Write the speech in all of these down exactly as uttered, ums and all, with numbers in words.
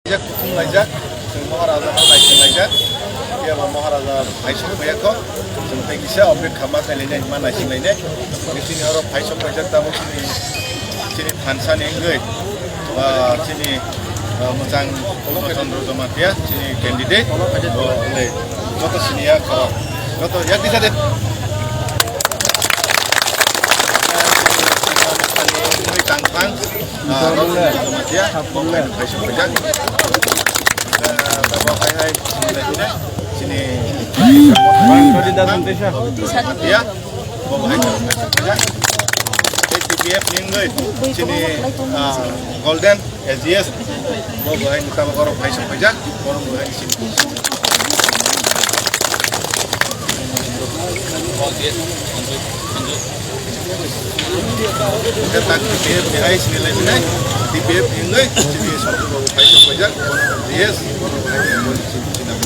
Laijak, kuthum laijak, chwng Maharaja no naising laijak. Phiya bo Maharaja phaisok phaiyakho, chwng tei kisa update kha ma khailai nai, ma naising lai nai. Chini oro phaisok phaijak tabuk chini, chini thansa ni wngwi, ah, chini, ah, mwchang Purno Chandra Jamatia, chini candidate, bo le joto sini ya khorok, joto yak disa de. Tang tang. Ah, Jamatia, bo hai kaisa phaijak. Ah, bo hai hai, sini, sini. Jamatia, bo hai kaisa phaijak. T P F ni wngwi, sini, ah, Golden A G S, bo bo hai ni tabok oro kaisa phaijak, bo bo hai sini. Khe tak T P F ni hai sini lai nai, T P F ni nai, sini sorkar bo kaisa phaijak, yes, bo bo hai sini sini.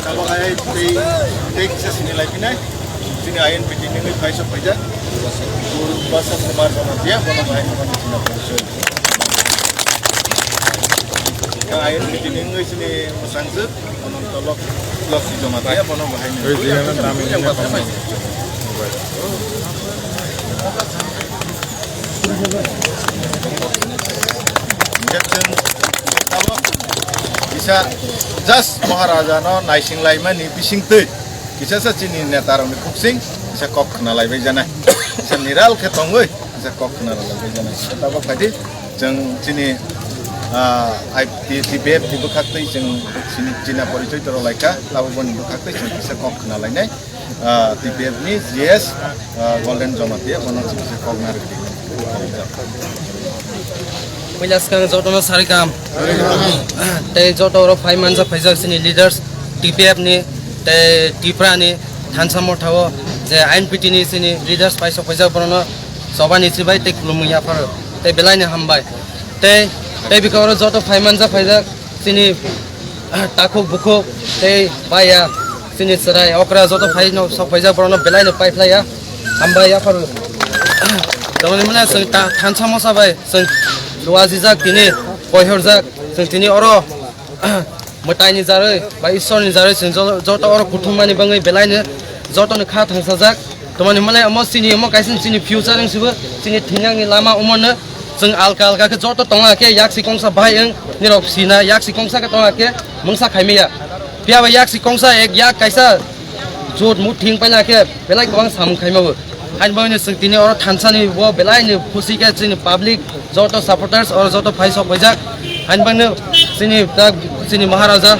Tabok hai tei, tei kisa sini lai nai, sini I N P T ni nai kaisa phaijak, Basa Kumar Jamatia, bo bo hai sini sini. Ka I N P T ni wngwi chini mwsangchwk, bono tolok, tolok si joma taya, bono bahai ni. Oi, jigana dami ni. Injection, tolok, kisa just Maharaja no naising laimani bisingtwi, kisa sa chini neta rokni khuksing, kisa kok khna laibai janai, kisa niral khe tongwi, kisa kok khna laibai janai. Tabok phaidi. Chwng chini, ah, I P, T P F ni bwkhak twi chwng chini china porichoi toro laikha, tabuk boni bwkhak twi chwng kisa kok khna lainai. Ah, T P F ni G S, ah, Golden Jamatia, bono chwng kisa kok narwkdi. Puila swkang jotono sari kaham. Tei joto oro phai manjak phaijak chini leaders, T P F ni, tei Tipra ni, thansa motha o je I N P T ni chini leaders pai sok phaijak, borokno chobani chibai tei khulumwi yapharo. Tei belai ni hambai. Tei, tei bikha oro joto phai manjak phaijak chini takhuk bukhuk tei baya chini chwrai okra joto phai no sok phaijak borokno belai no pai phlaiya. Hambai yapharo. Tamoni mane chwng ta-, thansa mosa bai chwng luajijak tini koihorjak chwng tini oro mwtaini jarwi ba Ishwarni jarwi chwng jo-, joto oro kuthumani bagwi belaino jotoni kha thangsajak. Tamoni hwnmale omo chini omo kaisa chini future wng sibo chini thinangni lama omono chwng alka alka khe joto tongna khe yaksi kongsa bahai wng nirok sina yaksi kongsa khe tongna khe mungsa khaimaya. Phiya ba yaksi kongsa ek yak kaisa jot muthing paina khe belai kwbang samung khaimao. Haini bagwino chwng tini oro thansani bo belaino khusi khe chini public joto supporters oro joto phai sok phaijak. Haini bagwino chini tak chini Maharaja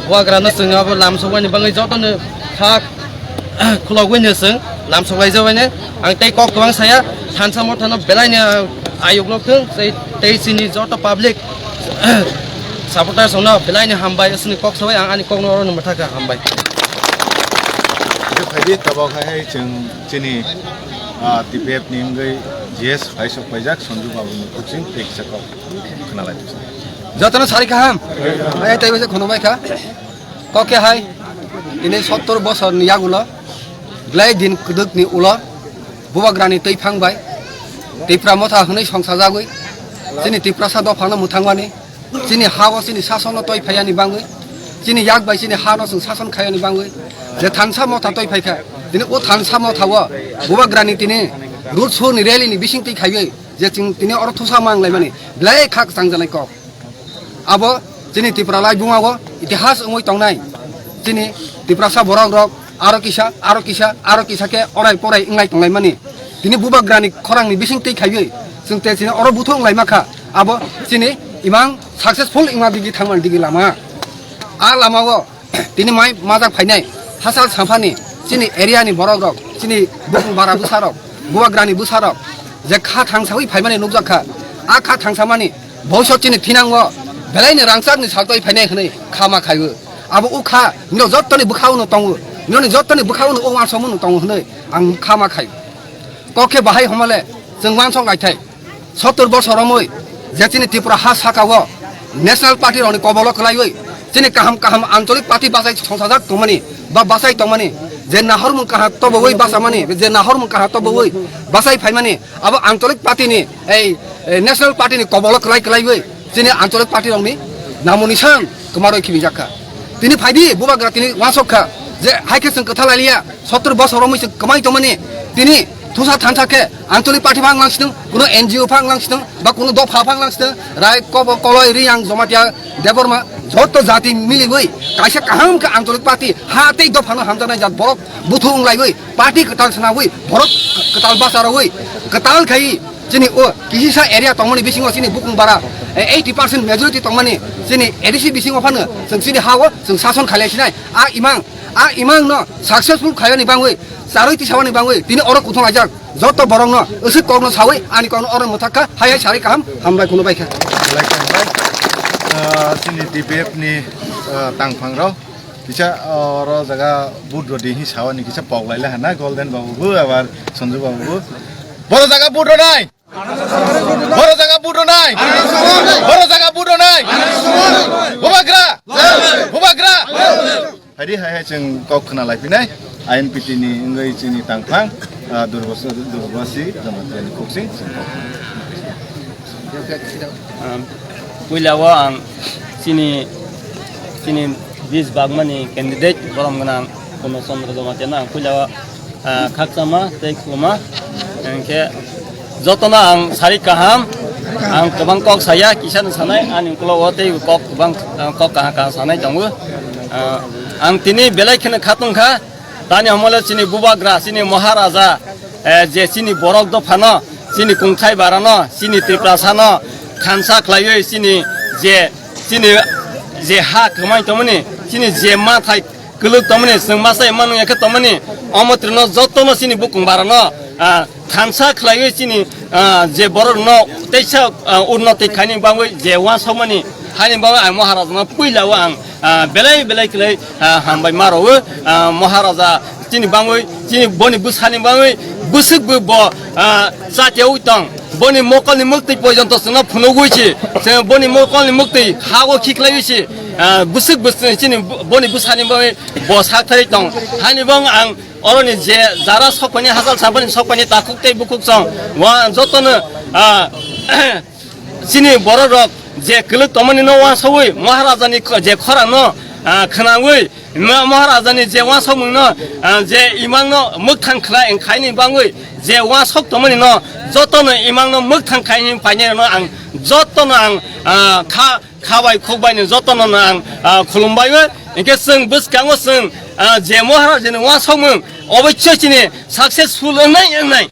Bubagrano chwng abo lam sokmani bagwi jotono kha khulogwino chwng lam soklaijak baino. Ang tei kok kwbang saya, thansa mothano belaino ayuk lok thung, tei, tei chini joto public supporters rokno belaino hambai, chini kok sabai ang ani kokno oro mwthakha hambai. Phaidi tabok hai hai chwng chini, ah, T P F ni wngwi G S phai sok phaijak Sanju Babu ni kuching tei kisa kok khwnalai. Jotono sari kaham. Ai tei bese khunu bai kha. Kok khe hai tini sottor bosor ni yagulo belai din kwdwk ni ulo Bubagrani twi phang bai Tipra motha hwnwi song sajagwi chini Tiprasa dophano mwthangmani. Chini ha-o chini sasono toi phaiyani bangwi, chini yak bai chini hano chwng sason khaiyani bangwi, je thansa motha toi phaikha, tini o thansa motha-o Bubagrani tini road show ni rally ni bising twi khaiwi, je chwng tini oro thusa mang laimani, belai kha kwchang janai kok. Abo chini Tripura lai buma-o itihas wngwi tongnai, chini Tiprasa borok rok, aro kisa, aro kisa, aro kisa khe orai porai wnglai tonglaimani. Tini Bubagrani khorangni bising twi khaiwi chwng te chini oro buthung wnglaima kha. Abo chini imang successful wngma digi thangmani digi lama. A lama-o tini mai majak phainai hachal samphani chini area ni borok rok, chini bukung bara bwsa rok, Bubagrani bwsa rok je kha thangsawi phaimani nukjak kha. A kha thangsamani Bwswk chini thinango belaini rangchakni saltwi phainai hwnwi kha ma khaiwi. Abo wngkha nini jottoni bwkhao no tongo, nini jottoni bwkhao no o uansukmung no tongo hwnwi ang kha ma khai. Kok khe bahai hwnmale chwng uansuk naithai. Sottor bosor romwi je chini Tripura ha sakao National Party rokni kobolo kwlaiwi chini kaham kaham ancholik party bachai songsajak tongmani ba bachai tongmani Je nahormung kaha tobowi basamani, je nahormung kaha tobowi basai phaimani, abo Ancholik Party ni, ei, ei, National Party ni kobolo kwlai kwlaiwi, chini Ancholik Party rokni namo nisan kwmarwi khibijakha. Tini phaidi bubagra tini wansok kha, je hai khe chwng kwtha lailiya, sottor bosor romwi chwng kwmai tongmani, tini thusa thansa khe Ancholik Party phang langsitwng, kuno N G O phang langsitwng, ba kuno dopha phang langsitwng, Rai, Kobo, Koloi, Riyang, Jomatia, Debbarma, joto jati miliwi kaisa kaham khe Ancholik Party ha tei dophano hamjaknai jat borok buthu wnglaiwi party kwtal swnawi borok kwtal bacharawi kwtal khai chini o kisisa area tongmani bisingo chini bukung bara, eh, eighty percent majority tongmani chini A D C bisingo phano chwng chini hao chwng sason khailai sinai. A imang, a imang no successful khaiyani bangwi, charwi tisawani bangwi tini oro kuthung laijak. Joto borokno, aswk kokno sawi, ani kokno oro mwthak kha, hai hai sarwi kaham, hambai khunu bai kha. Belai khe hambai. Ah, chini D P F ni, ah, tangphang rok, kisa, ah, oro jaga vote rodi hi sawani kisa pok laila hana, Golden babu bo, abar Sanju babu bo. Boro jaga vote ronai! Boro jaga vote ronai! Boro jaga vote ronai! Bubagra! Bubagra! Hari hai hai chwng kok khna lai phinai, I N P T ni wngwi chini tangphang, ah, Durbaso-, Durbasi Jamatia ni kuksing chwng kok khna. Um, puila o ang chini, chini bis bagmani candidate borom gwnang Purno Chandra Jamatia no ang puila o ah, khakchangma tei khuluma. Hingkhe jotono ang sari kaham, ang kwbang kok saya, kisa no sanai, ani ukulok o tei kok kwbang, ah, kok kaha kaha sanai tongo. Ah, ang tini belai kheno khatungkha, tani hamole chini bubagra, chini Maharaja, eh, je chini borok dophano, chini kungthai barano, chini Tiprasano thansa khlaiwi chini je, chini je ha kwmai tongmani, chini je mathai kwlwk tongmani, chwng masa imano yakhe tongmani, omo twrwino jotono chini bukung barano, ah, thansa khlaiwi chini, ah, je borokno teisa, ah, unnoti khaini bagwi je uansukmani, haini bagwi ang Maharajano puila o ang, ah, belai belai khlai, ah, hambai ma rwo, ah, Maharaja chini bagwi, chini boni bwsani bagwi, bwswk bo, bo, ah, chatewi tong. Boni mokolni mwktwi pojonto chwngno phunugwi si, chwng boni mokolni mwktwi hago khiklaiwi si, ah, bwswk bwswk chini boni bwsani bagwi bo saktharwi tong. Haini bo ang oroni je jara sokphaini hachal sampani sokphaini takhuk tei bukhuk chong, wa jotono, ah, chini borok rok je kwlwk tongmani no uansugwi Maharajani kho-, je khorang no, ah, khwnangwi Ma-, Maharajani je uansukmung no, ah, je imang no mwkthang khlai wngkhaini bagwi je uansuk tongmani no jotono imang no mwkthang khaini painai no ang jotono ang, ah, kha, kha bai khuk bai no jotono no ang, ah, khulum bai o. Hingkhe chwng bwskango chwng, ah, je Maharajani uansukmung oboisoi chini successful wngnai wngnai.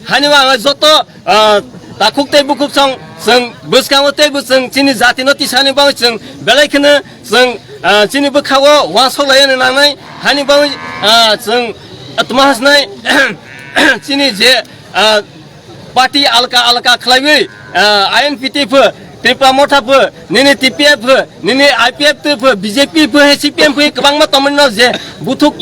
Hani ba ang joto, ah, takhuk tei bukhuk song chwng bwskango tei bo chwng chini jati no tisani bagwi chwng belai kheno chwng, ah, chini bwkhago uansuk laina nangnai. Hani bagwi, ah, chwng, ah, tma hasnai chini je, ah, party alka alka khlaiwi, ah, I N P T pho, Tipra Motha pho, nini T P F pho, nini I P F pho, B J P pho, C P M pho, kwbangma tongmani no je buthuk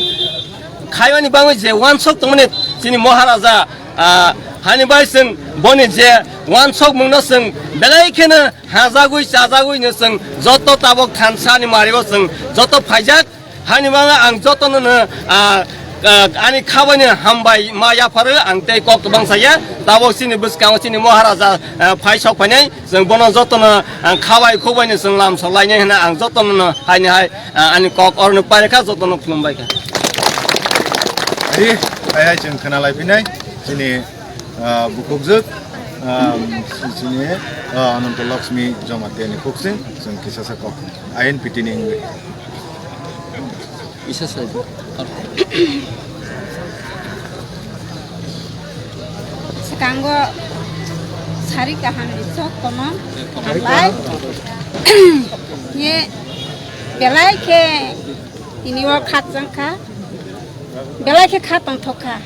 khaimani bagwi je uansuk tongmani chini Maharaja, ah, hani bai chwng boni je uansukmung no chwng belai kheno hajagwi chajagwi no chwng joto tabok thansa ni mario chwng joto phaijak. Hani bagwi ang jotono no, ah, ah, ani khabaini hambai ma yapharo ang tei kok kwbang saya. Tabok chini bwskango chini Maharaja, ah, phai sok phainai, chwng bono jotono ang khabai khubaini chwng lam sok lainai hwnna ang jotono no haini hai, ah, ani kok oroni pairikha jotono khulumbai kha. Ri, hai hai chwng khna lai phinai chini, ah, bukhukjwk, ah, chini, ah, Ananto Lakshmi Jamatia ni khuksing chwng kisa sa kok. I N P T ni wngwi. Isa sa. Swkango sari kaham ni sok tono hambai. Ye belai khe tini o khakchang kha. Belai khe kha tongthok kha.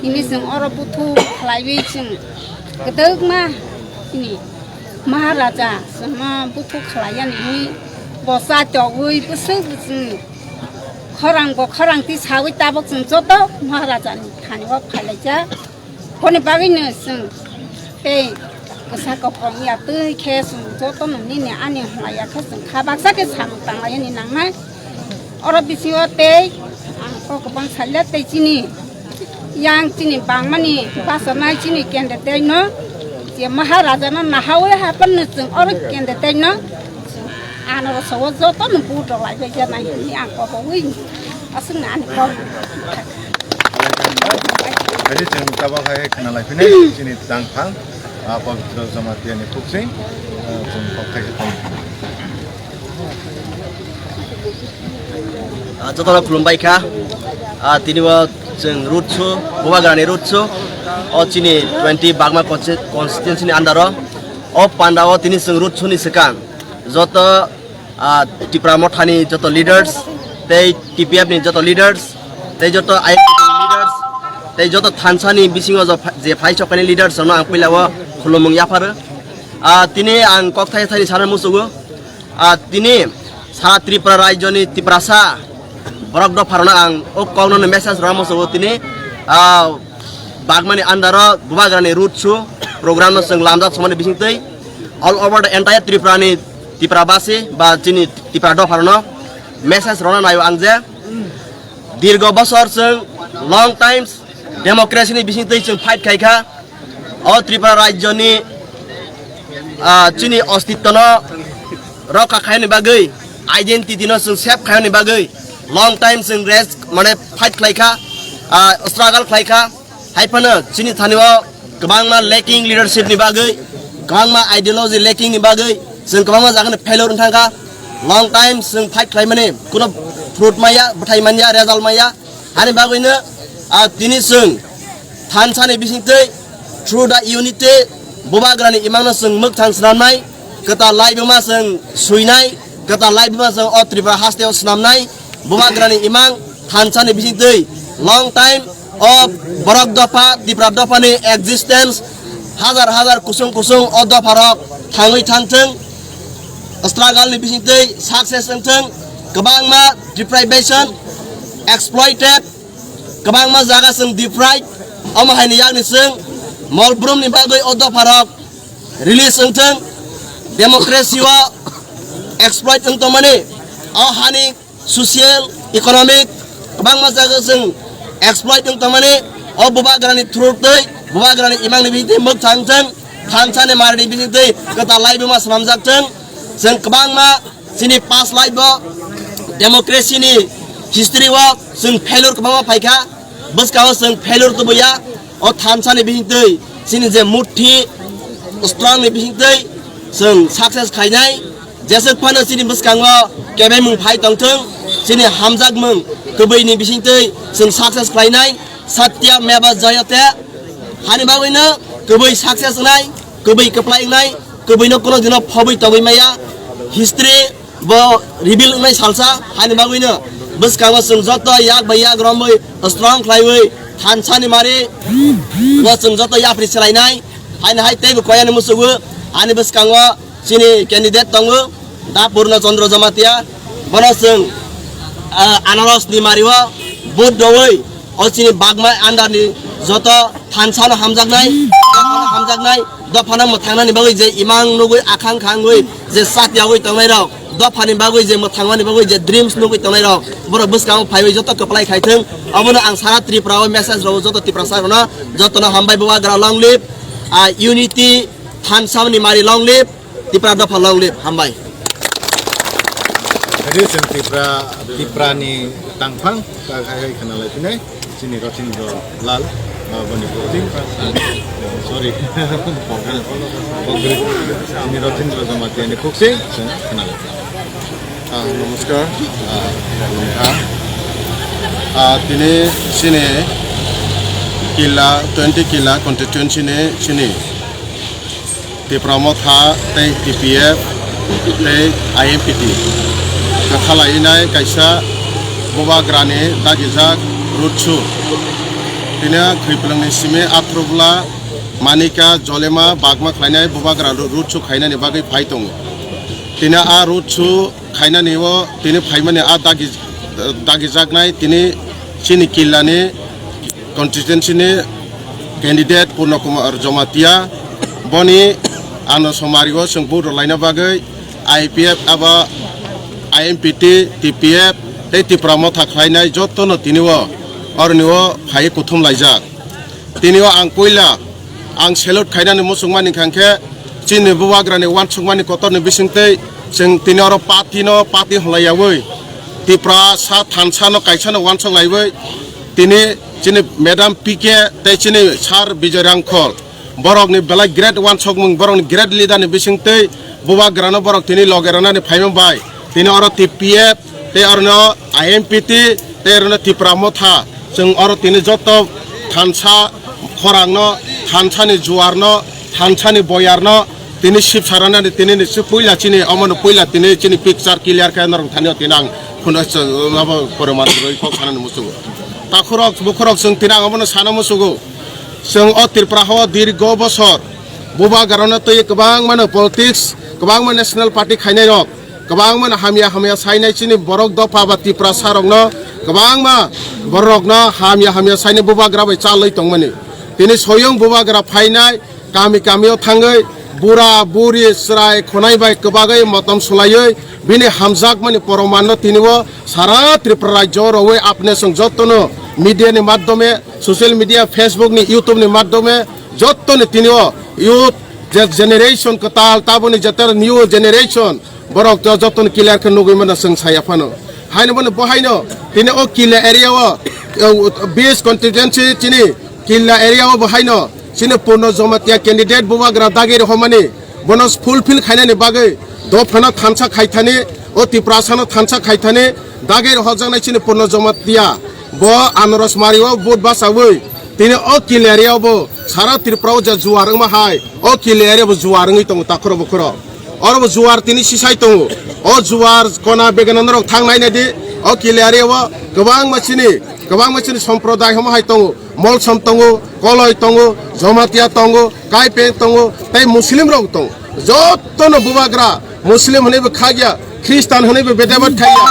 Tini chwng oro buthu khlaiwi chwng kwdwkma chini Maharaja chwngno buthu khlaiyani hwnwi bo cha togwi bwswk bwswk khorang bo khorang tisawi tabok chwng joto Maharajani thani o phailaijak. Boni bagwino chwng tei kwsa kokrok ya twi khe chwng jotono nini ani hwnlaiya khe chwng kha baksa khe samung tanglaiyani nangnai. Oro bisingo tei ang Kok bang salya tei chini yang chini bangmani basa nai chini candidate no je Maharaja no nahawi hapan no chwng oro candidate no ano ro sawo joto no vote rok lai bai jana hini ang kok wi aswk na ani kok. Jadi chwng tabok hai khna lai phini chini tang phang, ah, Pabitra Jamatia ni khuk sing, ah, chwng kok khai tong. Ah, jotono khulumbai kha. Ah, tini o chwng road show, Bubagrani road show. O chini twenty Bagma consti-, constituency ni under o. O panda o tini chwng road show ni swkang joto, ah, Tipra Mothani joto leaders, tei T P F ni joto leaders, tei joto I N P ni leaders, tei joto thansa ni bisingo jo pha-, je phai sokani leaders no ang puila o khulumung yapharo. Ah, tini ang kok thai thai sana musugo. Ah, tini sara Tripura rajyoni Tiprasa borok dopharano ang o kokno message rwna musugo tini, ah, Bagmani under o Bubagrani road show program no chwng lamjak somani bisingtwi all over the entire Tripura ni Tiprabasi ba chini Tipra dopharano message rwna naio ang je dirgo bosor chwng long times democracy ni bisingtwi chwng fight khai kha. O Tripura rajyoni, ah, chini ostitwno rokha khaini bagwi, identity no chwng save khaini bagwi long time chwng rest mane fight khlai kha, ah, struggle khlai kha. Hai phano chini thani o kwbangma lacking leadership ni bagwi, kwbangma ideology lacking ni bagwi chwng kwbangma jaga ni failure wng thang kha. Long time chwng fight khlai mani kuno fruit maya, bwthai manya, result maya. Hani bagwino, ah, tini chwng thansa ni bisingtwi through the unity Bubagrani imangno chwng mwkthang swnamnai, kwtal laibuma chwng swinai, kwtal laibuma chwng o Tripura hasteo swnamnai, Bubagrani imang thansa ni bisingtwi long time o borok dopha, Tipra dopha ni existence hajar hajar kusung kusung o dopha rok thangwi thangthwng, struggle ni bisingtwi success wngthwng, kwbangma deprivation, exploited, kwbangma jaga chwng deprive, omo haini yakni chwng mol brumni bagwi o dopharok release wngthwng, democracy o exploit wng tongmani, o hani social, economic kwbangma jaga chwng exploit wng tongmani, o Bubagrani through twi, Bubagrani imangni bisingtwi mwkthang thwng, thansa ni marini bisingtwi kwtal laibuma swnamjak thwng, chwng kwbangma chini past life o democracy ni history o chwng failure kwbangma phaikha, bwskango chwng failure tubuya, o thansa ni bisingtwi chini je murti strong ni bisingtwi chwng success khainai, jeswk phano chini bwskango kebaimung phai tongthwng, chini hamjakmung kwbwi ni bisingtwi chwng success khlainai, satya meva jayate. Hani bagwino kwbwi success wngnai, kwbwi kwplai wngnai, kwbwino kuno dino phobwi tongwi maya. History bo reveal wngnai salsa, hani bagwino bwskango chwng joto yak bai yak romwi strong khlaiwi thansani mari bo chwng joto yapri swlainai. Hani hai teibo koyani musugo, ani bwskango chini candidate tongo, Da Purna Chandra Jamatia, bono chwng, ah, anaros ni mario vote rwwi o chini bagma under ni joto thansano hamjaknai, dophano hamjaknai, dophano mwthangnani bagwi je imang nugwi akhang khangwi je satyawi tongnai rok, dophani bagwi je mwthangmani bagwi je dreams nugwi tongnai rok, borok bwskango phaiwi joto kwplai khaithwng. Obono ang sara Tripura o message rwo joto Tiprasa rokno, jotono hambai Bubagra long live, ah, unity thansani mari long live. Tipra dopha long live, hambai. Jadi chwng Tipra, Tipra ni tangphang, hai, hai, khna lai phinai, chini Rotindra Lal, ah, boni pokti, sorry, chini Rotindra Jamatia ni pokti, chwng khna lai. Ah, namaskar. Ah, ah, tini chini Killa, twenty Killa constituency ni chini Tipra Motha tei T P F tei I M P T kwthalainai kaisa Bubagrani dagijak road show. Tini Khwiplwngni simi Athrubla, Manika, Jolema, Bagma khlainai Bubagra ro-, road show khainani bagwi phai tongo. Tini a road show khainani o tini phaimani a dagi, dagijaknai tini chini Killani constituency ni candidate Purna Kumar Jamatia, boni ano somari o chwng vote rwlaina bagwi I P F abo I M P T, T P F, tei Tipra Motha khlainai jotono tini o oroni o phai kuthum laijak. Tini o ang puila ang salute khainani muchungmani hwnkha khe chini bubagrani uansukmani kotorni bisingtwi chwng tini oro party no party hwnlaiyaui Tipra sa thansa no kaisa no uansuk laiwi tini chini Madam P K tei chini Sir Bijoy Rangkhol borokni belai great uansukmung, borokni great leader ni bisingtwi bubagrano borok tini loge rwnani phaima bai tini oro T P F tei orono I M P T tei orono Tipra Motha chwng oro tini joto thansa khorangno, thansani juarno, thansani boyarno tini sip saranani tini ni puila chini omono puila tini chini picture clear khe norok thani tini ang phone abo pore manwi kok sanani muchungo. Takhurok bukhurok chwng tini ang omono sana muchungo. Chwng o Tripura hao dirgo bosor bubagrano twi kwbangmano politics, kwbangma national party khainairok, kwbangmano hamya hamya sainai chini borok dopha ba Tiprasarokno kwbangma borokno hamya hamya sainai bubagra bai chalwi tongmani. Tini soyung bubagra phainai kami kamio thangwi bura buri chwrai khonai bai kwbagwi motom swlaiwi bini hamjakmani poromanno tini o sara Tripura rajyo rogwi apne chwng jotono media ni madhyome, social media, Facebook ni, YouTube ni madhyome jottoni tini o youth je generation kwtal taboni jeta new generation borok jo-, jottoni clear khe nugwi mano chwng saya phano. Haino bono bo haino tini o Killa area o, o, base constituency chini Killa area o bo haino chini Purno Jamatia candidate bubagra dagi rohormani bono fulfill khainani bagwi dophano thansa khaithani o Tiprasano thansa khaithani dagi rohorjaknai chini Purno Jamatia bo Anaros Mari o vote bachawi tini o Killa area o bo sara Tripura o je juar wngma hai o Killa area bo juar wngwi tongo takhoro bukhoro. Oro bo juar tini sisai tongo. O juar kona begana norok thang nai nai di. O Killa area o kwbangma chini, kwbangma chini somproday homo hai tongo. Molsom tongo, Koloi tongo, Jamatia tongo, Kaipeng tongo, tei Muslim rok tongo. Jotono bubagra, Muslim hwnwi bo khagya, Christian hwnwi bo bedebat khaya,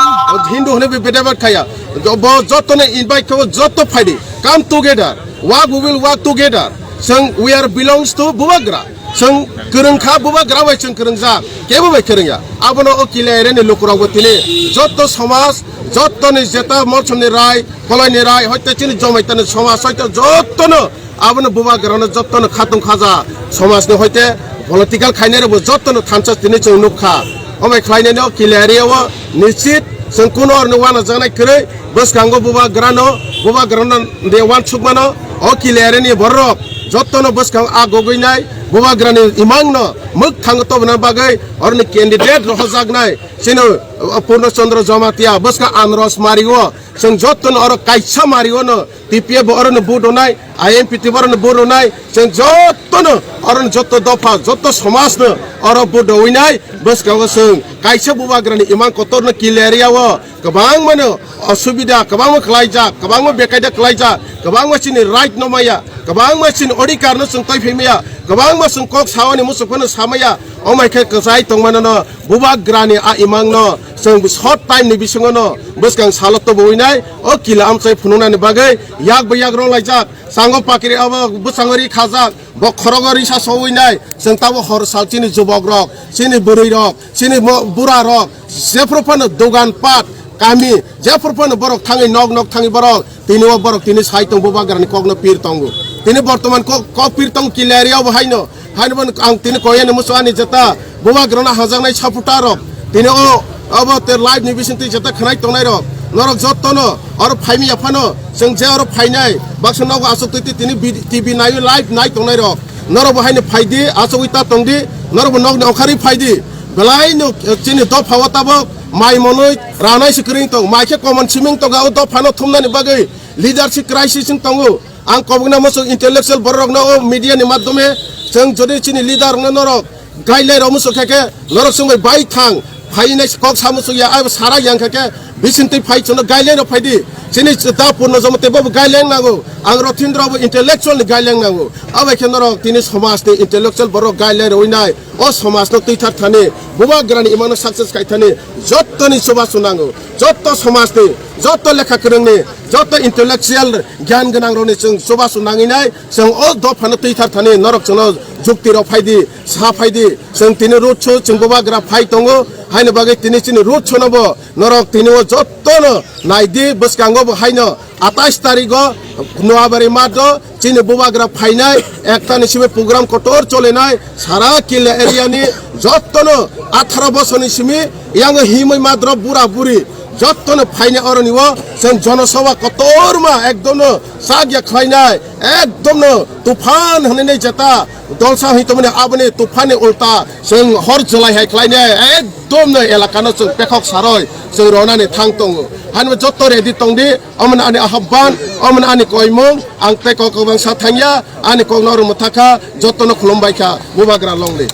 Hindu hwnwi bo bedebat khaya. Jo-, bo jotono invite khago, joto phaidi. Come together. Work, we will work together. Chwng, we are belongs to bubagra. Chwng kwrwng kha, bubagra bai chwng kwrwngjak, kebo bai kwrwngya. Abono o Killa area ni lukurokbo tini joto somaj, jotoni jeta Molsomni rai, Koloini rai, hoite chini Jomaitani somaj, hoite jotono abono bubagrano jotono khatung khaja somajni hoite political khainairokbo jotono thansa tini chwng nukha. Omo khlainani o Killa area o nichit chwng kuno orni uanajaknai kwrwi. Bwskango bubagrano, bubagrano de uansukmano, o Killa area ni borok jotono bwskang a gogwinai bubagrani imangno mwkthango tobona bagwi oroni candidate rohojaknai chini, uh, Purno Chandra Jamatia, bwskang Anaros Mari o, chwng jotono oro kaisa Mari o no T P F bo orono vote rwnai, I M P T bo orono vote rwnai, chwng jotono orono joto dopha, joto somajno oro vote rwinai, bwskango chwng kaisa bubagrani imang kotorno Killa area o kwbangmano osubida, kwbangma khlaijak, kwbangma bekaida khlaijak, kwbangma chini right no maya, kwbangma chini odhikar no chwng twi phai maya, kwbangma chwng kok sawani muchuk phano samaya, omai khe kwchai tongmano no bubagrani a imang no chwng short time ni bisingo no bwskang salo tobowinai o Killa amchai phunuknani bagwi yak bai yak rong laijak, chango pakri abo bwskango ri khajak. Bo khorogo risa sowinai, chwng tabo hor sal chini jubok rok, chini bwrwi rok, chini mo-, bura rok, jephru phano dogan pat, kami, jephru phano borok thangwi nok nok thangwi borok, tini o borok tini sai tong bubagrani kokno pir tongo. Tini bortoman kok, kok pir tong Killa area o bo haino, haino bo ang tini koyani musu ani jeta, bubagrano hajaknai supporter rok, tini o, abo te live ni bisingtwi jeta khwnai tongnai rok, norok jotono oro phaimya phano, chwng je oro phainai, baksa nogo aswk twi twi tini bid-, T V naiwi live nai tongnai rok, norok bo haino phaidi, aswkwi ta tongdi, norok bo nokni okharwi phaidi, belai no, eh, chini dopha o tabok mai monwi ranai se kwrwng tong, mai khe common siming tongo, o dophano thumnani bagwi leadership crisis wng tongo. Ang kobokna muchung intellectual borok rokno o media ni madhyome chwng jodi chini leader rokno norok guideline rok muchung khe khe norok chwng bai bai thang phainai kok sa muchung ya, abo sara yang khe khe bising twi phai chwngno guideline rok phaidi. Chini ta Purno Jamatia bo guideline nango, ang Rothindra bo intellectual ni guideline nango. Abai khe norok tini somaj ni intellectual borok guideline rwinai o somaj no twithar thani, bubagrani imang no success khai thani jottoni chubachu nango, jotto somaj ni, jotto lekha kwrwng ni, jotto intellectual gyan gwnang rokni chwng chubachu nangwi nai, chwng o dophano twithar thani norok chwngno Jukti rok phai di, sa phai di, chwng tini road show, chwng bubagra phai tongo, haini bagwi tini chini road show no bo norok tini o jotto no nai di, bwskango bo haino atais tarik o Noabari math o chini bubagra phainai, ekta ni simi program kotor cholinai, sara Killa area ni jotto no atharo bosor ni simi yang himwi madrop bura buri jotto no phainai, oroni o chwng jonosabha kotorma ekdom no chak ya khlainai, ekdom no tuphan hwnwi nai jeta dolsa hwnwi tongmani, aboni tuphani ulta chwng hor jwlai hai khlainai, ekdom no elaka no chwng pekhok saroi chwng ronani thang tongo. Hanwi jotto ready tong di, omono ani ahobban, omono ani koimung, ang tei kok kwbang sa thangya, ani kok no rwmwthakha, jotto no khulumbai kha, bubagra longli.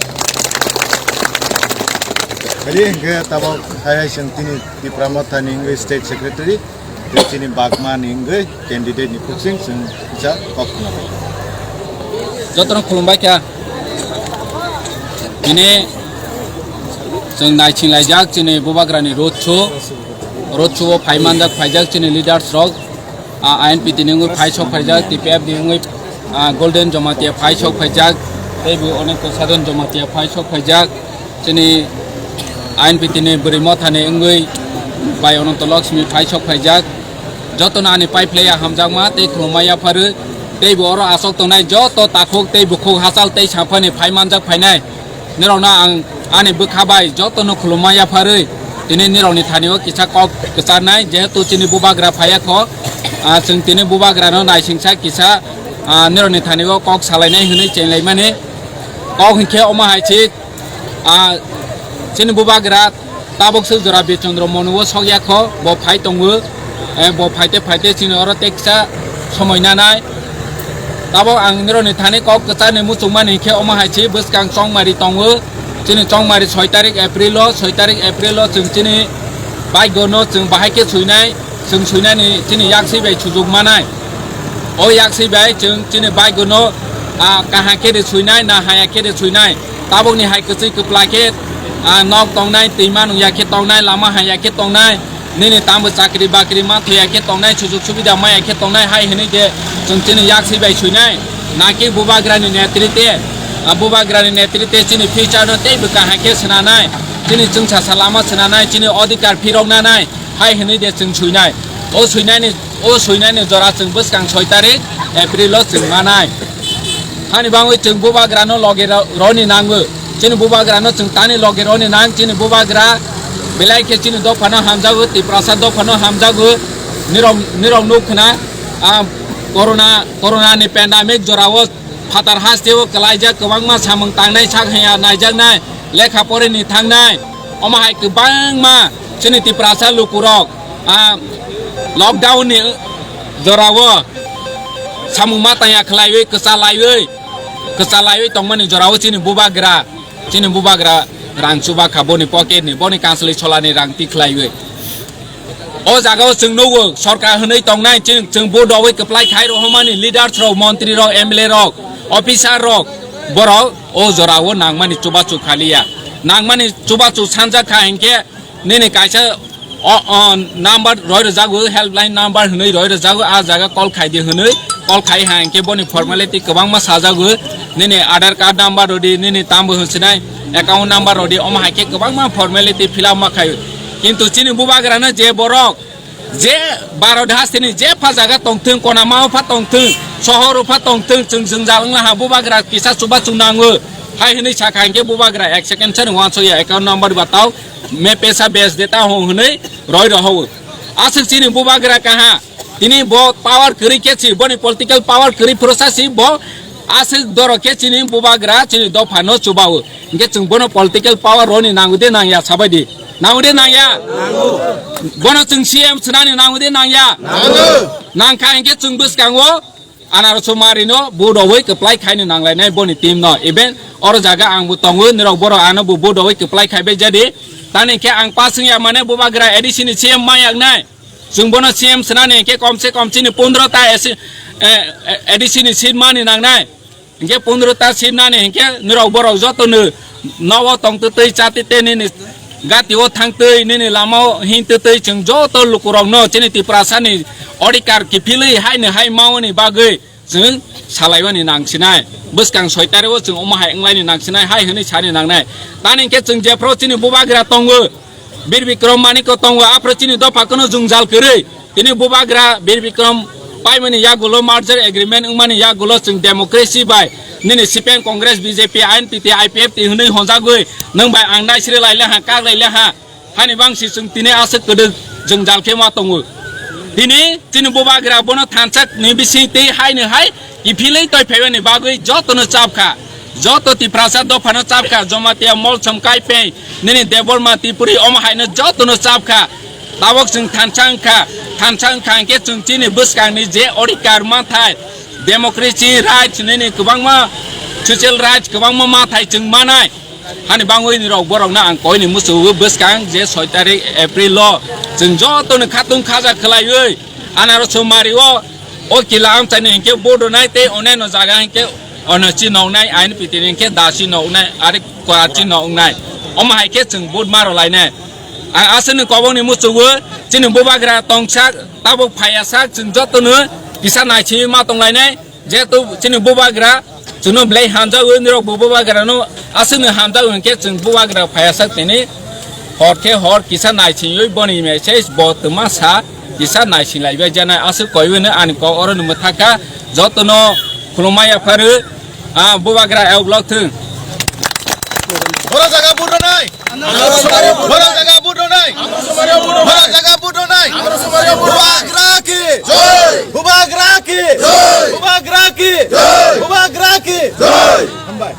Kali hingke tabok hai hai chwng tini Tipra Motha ni wngwi state secretary, tei chini bagma ni wngwi candidate ni kuching chwng kisa kok khna bai. Jotono khulumbai kha. Tini chwng naising laijak chini bubagra ni road show. Road show o phai manjak phaijak chini leaders rok. A, I N P T ni wngwi phai sok phaijak, T P F ni wngwi, a, Golden Jamatia phai sok phaijak, tei bo onek sadon Jamatia phai sok phaijak. Chini I N P T ni bwrwi mothani wngwi bai Ananto Lakshmi phai sok phaijak. Jotono ani pai phlaiya hamjakma tei khulumma yapharwi tei bo oro asok tongnai joto takhuk tei bukhuk hachal tei saphani phai manjak phainai. Nirokno ang ani bwkha bai jotono khulumma yapharwi tini nirokni thani o kisa kok kwcharnai, jehetu chini bubagra phaiya kho, ah, chwng tini bubagrano naisingsa kisa, ah, nirokni thani o kok salainai hwnwi chenlaimani. Kok hinkhe omo hai se, ah, chini bubagra tabok se jora Birchandra Monu o sokya kho, bo phai tongo, eh, bo phaite phaite chini oro teksa somoi nanai. Tabok ang nirokni thani kok kwcharni muchungmani hinkhe omo hai se bwskang chongmari tongo. Chini chongmari soi tarik April o, soi tarik April o chwng chini bike no chwng bahai khe suinai, chwng suinani chini yaksi bai sujuk manai. O yaksi bai chwng chini bike no, ah, kaham khe de suinai, na haya khe de suinai. Tabokni hai kwchwi kwpla khe, ah, nok tongnai, twima nungya khe tongnai, lama haya khe tongnai, nini tambo chakri bakri ma thoya khe tongnai, sujuk subida maya khe tongnai, hai hwnwi de chwng chini yaksi bai suinai. Naki bubagrani netrite, ah, bubagrani netrite chini future no tei bwkha hai khe swnanai, chini chwngsa salama swnanai, chini odhikar phiroknanai, hai hwnwi de chwng suinai. O suinani, o suinani jora chwng bwskang soi tarik April o chwng manai. Hani bangwi chwng bubagrano loge ro-, roni nango. Chini bubagrano chwng tani loge roni nang, chini bubagra belai khe chini dophano hamjago, Tiprasa dophano hamjago. Nirok, nirok nuk khna, ah, corona, corona ni pandemic jorao phatar hasteo kwlaijak kwbangma samung tangnai sak haya naijaknai, lekha porini thangnai. Omo hai kwbangma chini Tiprasa lukurok, ah, lockdown ni jorao samung ma tangya khlaiwi, kwchalaiwi, kwchalaiwi tongmani jorao chini bubagra, chini bubagra rang chuba kha boni pocket ni, boni kanslwi cholani rang tikhlaiwi. O jagao chwng nugo, sorkar hwnwi tongnai, chwng, chwng vote rogwi kwplai khai rohormani leaders rok, montri rok, M L A rok, officer rok, borok o jorao nangmani chubachu khaliya. Nangmani chubachu sanjak kha hinkhe nini kaisa o, o number roi rwjago, helpline number hwnwi roi rwjago, a jaga call khai di hwnwi, call khai ha hinkhe boni formality kwbangma sajago, nini Aadhaar card number rodi, nini tambo hwnsinai account number rodi, omo hai khe kwbangma formality fill up ma khai. Kintu chini bubagrano je borok, je Bharat hasteni je pha jaga tongthwng, konama o pha tongthwng, sohor o pha tongthwng, chwng jwngjal wngla ha bubagra kisa chubachu nango. Hai hwnwi sakha hinkhe bubagra ek second sani uansukya account number ba tao, main paisa base deta ho hwnwi roi rohowo. Aswk chini bubagra kaha, tini bo power kwrwi khe si, boni political power kwrwi phwrwsa si bo aswk doro khe chini bubagra chini dophano chubawo. Hinkhe chwng bono political power roni nango de nangya sabai di. Nango de nangya? Bono chwng C M swnani nango de nangya? Nangkha hinkhe chwng bwskango Anaroso Marino vote rogwi kwplai khaino nanglainai boni team no. Even oro jaga ang bo tongo, nirok borok ano bo vote rogwi kwplai khaibai jadi. Tani khe ang pass wngya mane bubagra A D C ni C M ma yaknai. Chwng bono C M swnani hinkhe kom se kom chini pondro ta A C, eh, eh, A D C ni seat mani nangnai. Hinkhe pondro ta seat nani hinkhe nirok borok jotono nogo tongtwtwi chatwtwi nini gati o thangtwi nini lama o hintwtwi chwng joto lukurokno chini Tiprasani odhikar kiphilwi haino hai maoni bagwi chwng salaimani nangsinai. Bwskang soi tarikgo chwng omo hai wnglaini nangsinai, hai hwnwi sani nangnai. Tani hwnkhe chwng jephru chini bubagra tongo, Bir Bikrom Manikko tongo, aphru chini dopha kono jwngjal kwrwi. Tini bubagra Bir Bikrom paimani yagulo, merger agreement wngmani yagulo chwng democracy bai nini C P M, Congress, B J P, I N P T, I P F T hwnwi honjagwi nwng bai ang naisri lai le ha, kak lai le ha. Hani bangsi chwng tini aswk kwdwk jwngjal khe ma tongo. Tini chini bubagra bono thansa ni bising tei hai ni hai kiphilwi toi phaimani bagwi jotono chap kha. Joto Tiprasa dophano chap kha, Jamatia, Molsom, Kaipeng, nini Debbarma, Tripuri, omo haino jotono chap kha. Tabok chwng thansa wngkha, thansa wngkha hwnkhe chwng chini bwskangni je odhikar manthai, democracy rights nini kwbangma social rights kwbangma manthai chwng manai. Hani bangwi ni rok borokno ang koini muchungo bwskang je soi tarik April o chwng jotono khatung khaja khwlaiwi anaro chwng mario o kila amchaini hinkhe vote rwnai tei oneno jaga hinkhe ono chi noknai aini pitini hinkhe da chi noknai ari kwa chi noknai omo hai khe chwng vote maro lainai. Ang aswkni kobokni muchungo chini bubagra tongsak tabuk phaiyasak chwng jotono kisa naichingwi ma tonglainai. Jehetu chini bubagra chwngno belai hamjago, nirok bo bubagrano aswkno hamjago hinkhe chwng bubagra phaiyasak tini hor khe hor kisa naisingwi boni message bo twma sa kisa naising laibai janai aswk koiwino ani kok oro ni mwthakha jotono khulumma yapharu, ah, bubagra eoklok thung. Boro jaga vote rwnai. Boro jaga vote rwnai. Boro jaga vote rwnai. Bubagra ki. Jai. Bubagra ki. Jai. Bubagra ki. Jai. Bubagra ki. Jai. Hambai.